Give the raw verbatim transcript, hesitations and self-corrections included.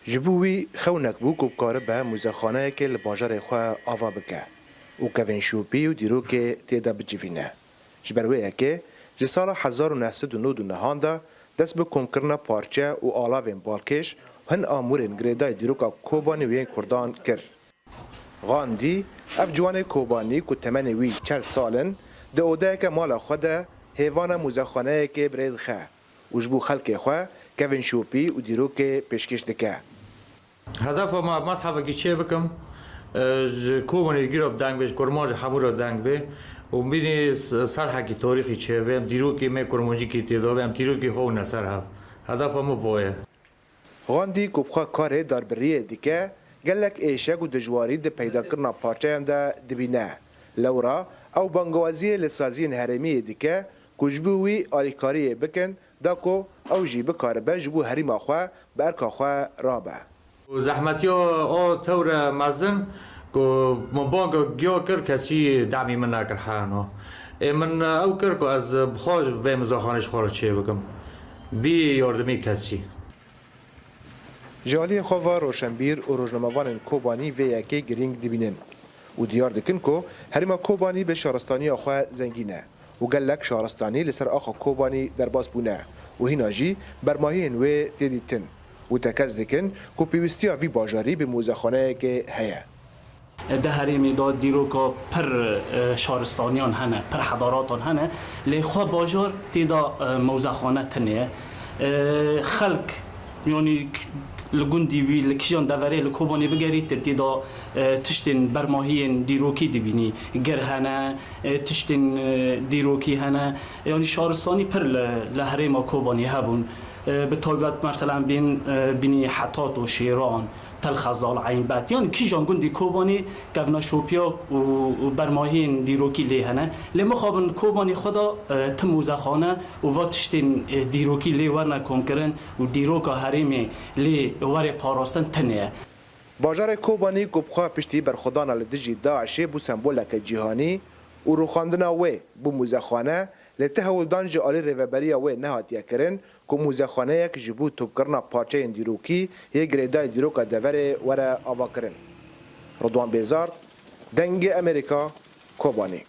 Ji bo wî xewnek bû ku bikaribe muzexaneyekê li bajarê xwe ava bike û kevên şopî û dîrokê tê de bicivîne. Ji ber wê yekê ji sala hezar û neh sed û nod û nehan de dest bi komkirina parçe û alavên balkêş û hin amûrên girêdayî dîroka Kobanî û yên Kurdan kir. Gandî, ev ciwanê Kobanî ku temenê wî çel sal in, di odeyeke mala xwe de hêvana muzexaneyekê bi rê dixe û ji bo xelkê xwe kevên şopî û dîrokê pêşkêş dike. Hedefa me, methefekî çê bikim, e, ji Kobanî gîra bi deng bê, ji Kurmancî hemû re deng bê û bînî s-, serhekî tarîxî çêbê, em dîrokê me Kurmancîkî tê de be, em dîrokê xwe ûne ser hev. Hedefa me va ye. Gandî ku bi xwe karê darbiriyê dike, gelek êşek û dijwarî di peydakirina parçeyan de dibîne. Lewra ew bangewaziyê li saziyên herêmiyê dike ku ji bo wî alîkariyê bikin, da ku ew jî bikaribe ji bo herêma xwe bi erka xwe rabe. Zehmetiya a tewre mezin ku min banga giya kir, kesî demî min nekir heno. Ê min ew kir ku ez bi xwe vê mizexanê ji xwe re çê bikim. Bî yardimî kesî. Ji aliyê xwe ve roşenbîr û rojnamevanên Kobanî vê yekê girîng dibînin û diyar dikin ku herêma Kobanî bi şaristaniya xwe zengîn e û gelek şaristanî li ser axa Kobanî derbas bûne û hîna jî bermahiyên wê tê dîtin û tekez dikin ku pêwîstiya vî bajarî bi muzexaneyekê heye. Di herêmê de dîroka pir, e, şaristaniyan hene, pir hedaratan hene, lê xwe bajar tê de, e, mewzexane tune ye. E, xelk, yanî k-, li gundî wî, li kîjan deverê li Kobanê bigerî, tu tê de, e, tiştên bermahiyên dîrokî dibînî. Gir hene, e, tiştên, e, dîrokî hene. Yanî şaristanî pir li, li herêma Kobanê hebûn. E, bi taybet, meselan, bên, e, bînî Hetat û Şêran, Tel Xezal, Eynbet, yan kîjan gundî Kobanî kevneşopiya û, û bermahiyên dîrokî lê hene. Lê mixabin Kobanî xwe de, e, ti muzexane û va tiştên, e, dîrokî lê werne komkirin û dîroka herêmê lê were parastin tune ye. Bajarê Kobanî ku bi xwe piştî berxwedana li dijî DAIŞê bû semboleke cîhanî û rûxandina wê bû muzexane, lê ti hewldan ji alî rêveberiya wê nehatiye kirin ku muzexaneyek ji bo topkirina parçeyên dîrokî yê girêdayî dîroka deverê were avakirin. Ridwan Bêzar, Dengê Amerîka, Kobanî.